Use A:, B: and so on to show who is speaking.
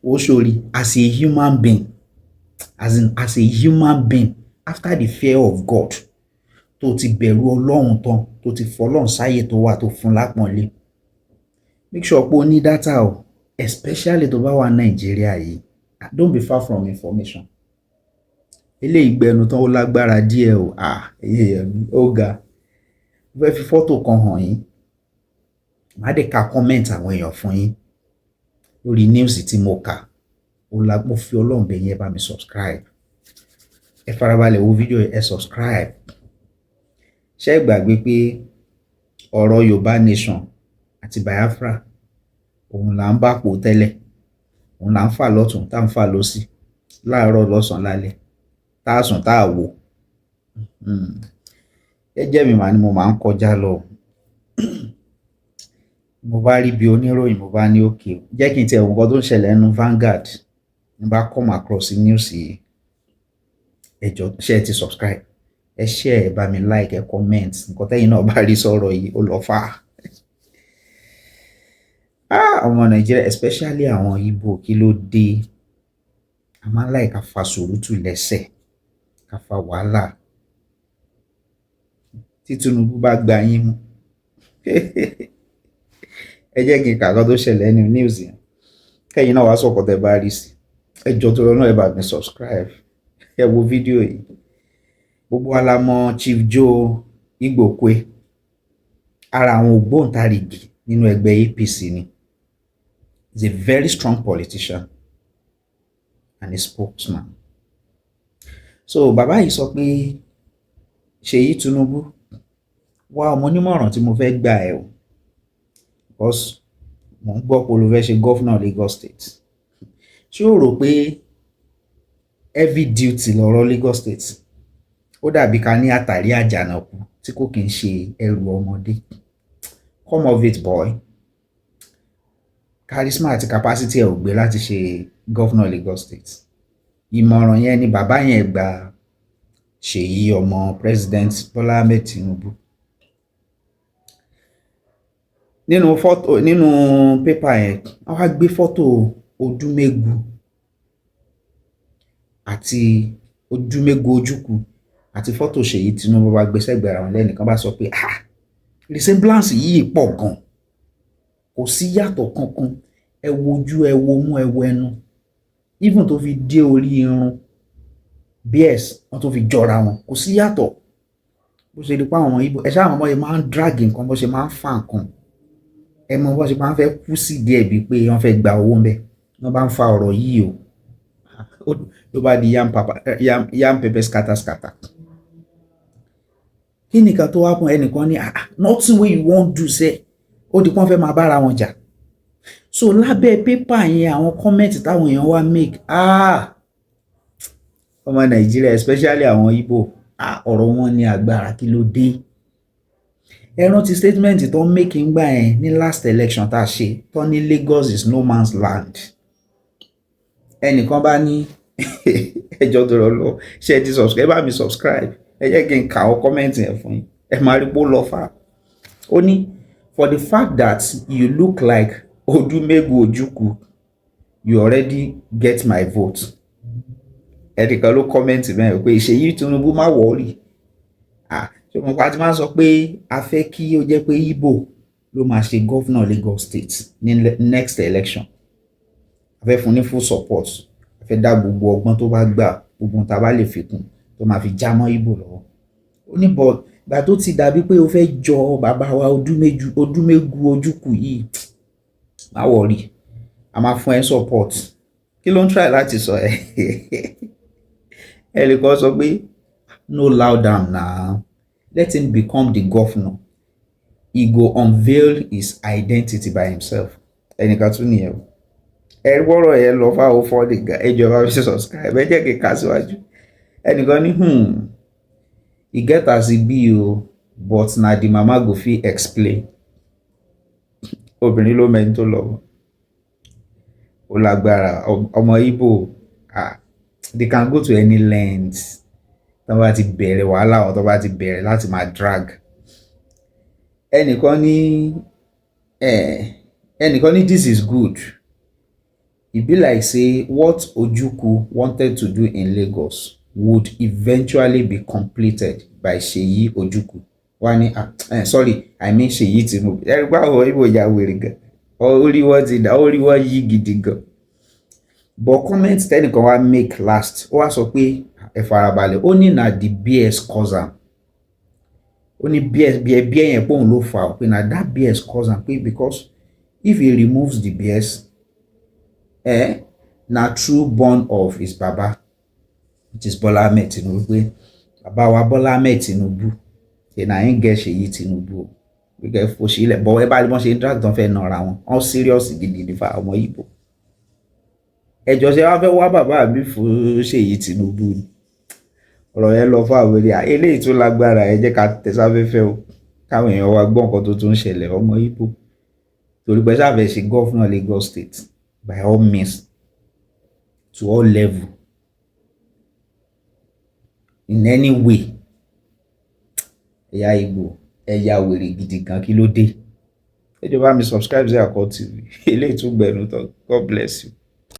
A: Ó sórí, as a human being, as in, as a human being, after the fear of God, tó ti bẹ̀rù Ọlọ́run tán, tó ti fọlọ́run sáyè tó wà, tó fún lápọ̀nlé, make sure pé o ní data o, especially tó bá wà Nàìjíríà yìí. Don't be far from information. Eléyìí gbẹnu tán, ó lágbára díẹ̀ o. Ah, ẹ̀yin èèyàn mi, ó ga. Mo fẹ́ fi fọ́tò kan hàn yín, màá dẹ̀ ka comment àwọn èèyàn fún yín lórí news tí mo kà. Ó la. Mo fi Ọlọ́run bẹ̀ yín, ẹ bá mi subscribe. Ẹ farabalẹ̀ wo fídíò, ẹ subscribe. Ṣé ẹ gbàgbé pé ọ̀rọ̀ Yorùbá Nation àti Biafra, òun là ń bá pò tẹ́lẹ̀, òun là ń fà lọ́tún, tá ń fà lọ́sì, láàárọ̀, lọ́sàn-án, lálẹ́, tá a sùn, tá a wò? Jẹ́jẹ́ mi màá ni mo máa ń kọjá lọ, mo bá rí bí oníròyìn, mo bá ní òkè, jẹ́ kí n tiẹ̀ wo nǹkan tó ń ṣẹlẹ̀ nínú Vanguard. Mo bá come across news yìí. Ẹ jọ̀ọ́, ṣé ẹ ti subscribe? Ẹ share, ẹ bá mi like, ẹ comment nǹkan tẹ́yin náà bá rí sọ̀rọ̀ yìí. Ó lọ fà á. Ah, ọmọ Nàìjíríà, especially àwọn Ìgbò, kí ló dé? A máa ń like ká fa sùúrùtù lẹ́sẹ̀, ká fa wàhálà. Tí Tinubu bá gba yín mú, ẹ jẹ́ kí n kà kọ́ tó ṣẹlẹ̀ nínú news yẹn, kẹ́yìn náà wá sọ̀kọ̀ tẹ́ bá rí sí. Ẹ jọ̀ọ́, tó lọ náà, ẹ bá mi subscribe, ẹ wo fídíò yìí. Gbogbo wa la mọ̀ Chief Joe Igbokwe. Ara àwọn ògbóǹtarìgì nínú ẹgbẹ́ APC ni. He is a very strong politician and a spokesman. So bàbá yìí sọ pé, "Ṣèyí Tinubu, wá ọmọ onímọ̀ràn tí mo fẹ́ gbà ẹ́ o, because mò ń gbọ́ pé o ló fẹ́ ṣe governor Lagos State. Ṣé o rò pé heavy duty lọ̀rọ̀ Lagos State? Ó dàbí ká ní àtàrí àjànàkú tí kò kí ń ṣe ẹrù ọmọdé. Come off it, boy. Charisma àti capacity ẹ̀ ò gbé láti ṣe governor Lagos State." Ìmọ̀ràn yẹn ni bàbá yẹn gba Ṣèyí, ọmọ President Bola Ahmed Tinubu. Nínú fọ́tò nínú pépà yẹn, wọ́n wá gbé fọ́tò Odúmẹ́gu àti Odúmẹ́gu Ojukwu àti fọ́tò Ṣèyí Tinubu, bá gbé sẹ́gbẹ̀ẹ́ ara wọn. Lẹ́nìkan bá sọ pé, "Ah, resemblance yìí pọ̀ gan, kò sí yàtọ̀ kankan. Ẹ wo ojú, ẹ wo mú, ẹ wo ẹnu, even tó fi dé orí irun bs wọ́n tó fi jọra wọn, kò sí yàtọ̀." Bó ṣe di pa àwọn Ìgbò, ẹ ṣáà mọ̀ bó ṣe máa ń drag nǹkan, bó ṣe máa ń fa nǹkan, ẹ mọ̀ bó ṣe máa ń fẹ́ kú sí díẹ̀, bíi pé wọ́n fẹ́ gba owó ńbẹ̀. Wọ́n bá ń fa ọ̀rọ̀ yìí o, ló bá di yam papa yam, yam pepper, scatter scatter. Kí nìkan tó wá kún? Ẹnìkan ní, "Ah, nothing wey you wan do sef." Ó di pọ́n fẹ́ máa bára wọn jà. So lábẹ́ pépà yẹn, àwọn comment táwọn èèyàn wá make, ah, ọmọ Nàìjíríà, especially àwọn Ìgbò, ah, ọ̀rọ̀ wọn ní agbára. Kí ló dé? Ẹ rántí statement tó ń make ńgbà yẹn ní last election tá a ṣe, tó ní Lagos is no man's land. Ẹnìkan bá ní, ẹjọ́ tó lọ lọ, ṣe ti subscribe? Ẹ bá mi subscribe. Ẹ jẹ́ kí n kà ọ́ comment yẹn fún yín, ẹ máa rí pé ó lọ fà. Ó ní, "For the fact that you look like Odumegwu Ojukwu, you already get my vote." Ẹnìkan ló comment bẹ́ẹ̀ pé, "Ṣèyí Tinubu, má worry." Ah, ṣé mo pa ti máa ń sọ pé a fẹ́ kí ó jẹ́ pé Igbo ló máa ṣe governor Lagos State ní next election. A fẹ́ fún ní full support, a fẹ́ dá gbogbo ọgbọ́n tó bá gbà, gbogbo ohun tá a bá lè fi kún tó máa fi já mọ́ Igbo lọ́wọ́. Ó ní bọ̀ gbà tó ti dàbí pé o fẹ́ jọ bàbá wa Odúmẹ́gu Ojukwu yìí, má worry, a máa fún ẹ support. Kí ló ń try láti sọ ẹ? Ẹnìkan sọ pé, "No loud am now, let him become the governor, he go unveil his identity by himself." Ẹnìkan tún nìyẹn o. Ẹ wọ́rọ̀ yẹn lọ fáwọn fọ́ọ̀lì gan. Ẹ jọ̀ọ́, bá mi subscribe. Ẹ jẹ́ kí n kà síwájú. Ẹnìkan ní, e get as e be o, but na the mama go fit explain." Obìnrin ló mẹ́ni tó lọ. Ó lágbára. Ọmọ Igbo, ah, they can go to any length tó bá ti bẹ̀rẹ̀ wàhálà wọn, tó bá ti bẹ̀rẹ̀ láti máa drag. Ẹnìkan ní, this is good. E be like say what Ojukwu wanted to do in Lagos would eventually be completed by Seyi Ojukwu. Wá ní, ah, sorry, I mean Seyi Tinubu. Ẹ̀rí pé àwọn Ìgbò ya wèrè gan, orí wọn ti dà, orí wọn yí gidi gan. But comment tẹ́nìkan wá make last, ó wá sọ pé ẹ farabalẹ̀. Ó ní na the BS cause am. Ó ní BS bí bí ẹ̀yẹn pé òun ló fà ó, pé na that BS cause am, pé because if he removes the BS, na true born of his baba, which is Bola Ahmed Tinubu, pé bàbá wa Bola Ahmed Tinubu, ṣe na him get Seyi Tinubu o, pé kẹ́ fòṣì ilẹ̀ bọ̀. Ẹ bá rí wọ́n ṣe drag tán, fẹ́ nara wọn, wọ́n serious gidi nífa. Ọmọ Ìgbò, ẹjọ́ ṣe wá fẹ́ wá bàbá mi fún Ṣèyí Tinubu ni. Ọ̀rọ̀ yẹn lọ fún àwọn ènìyàn. Eléyìí tún lágbára. Ẹ jẹ́ ká tẹ̀sáfẹ́fẹ́ o, káwọn èèyàn wa gbọ́ nǹkan tó tún ń ṣẹlẹ̀. Ọmọ Ìgbò, torí pé sáfẹ́ ṣe governor Lagos State by all means, to all level, in any way. Ẹ̀yà Ìgbò, ẹ̀yà wèrè gidi gan. Kí ló dé? Ẹ jọ̀ọ́, bá mi subscribe sí Àkọ́ TV. Eléyìí tún gbẹnu tán. God bless you.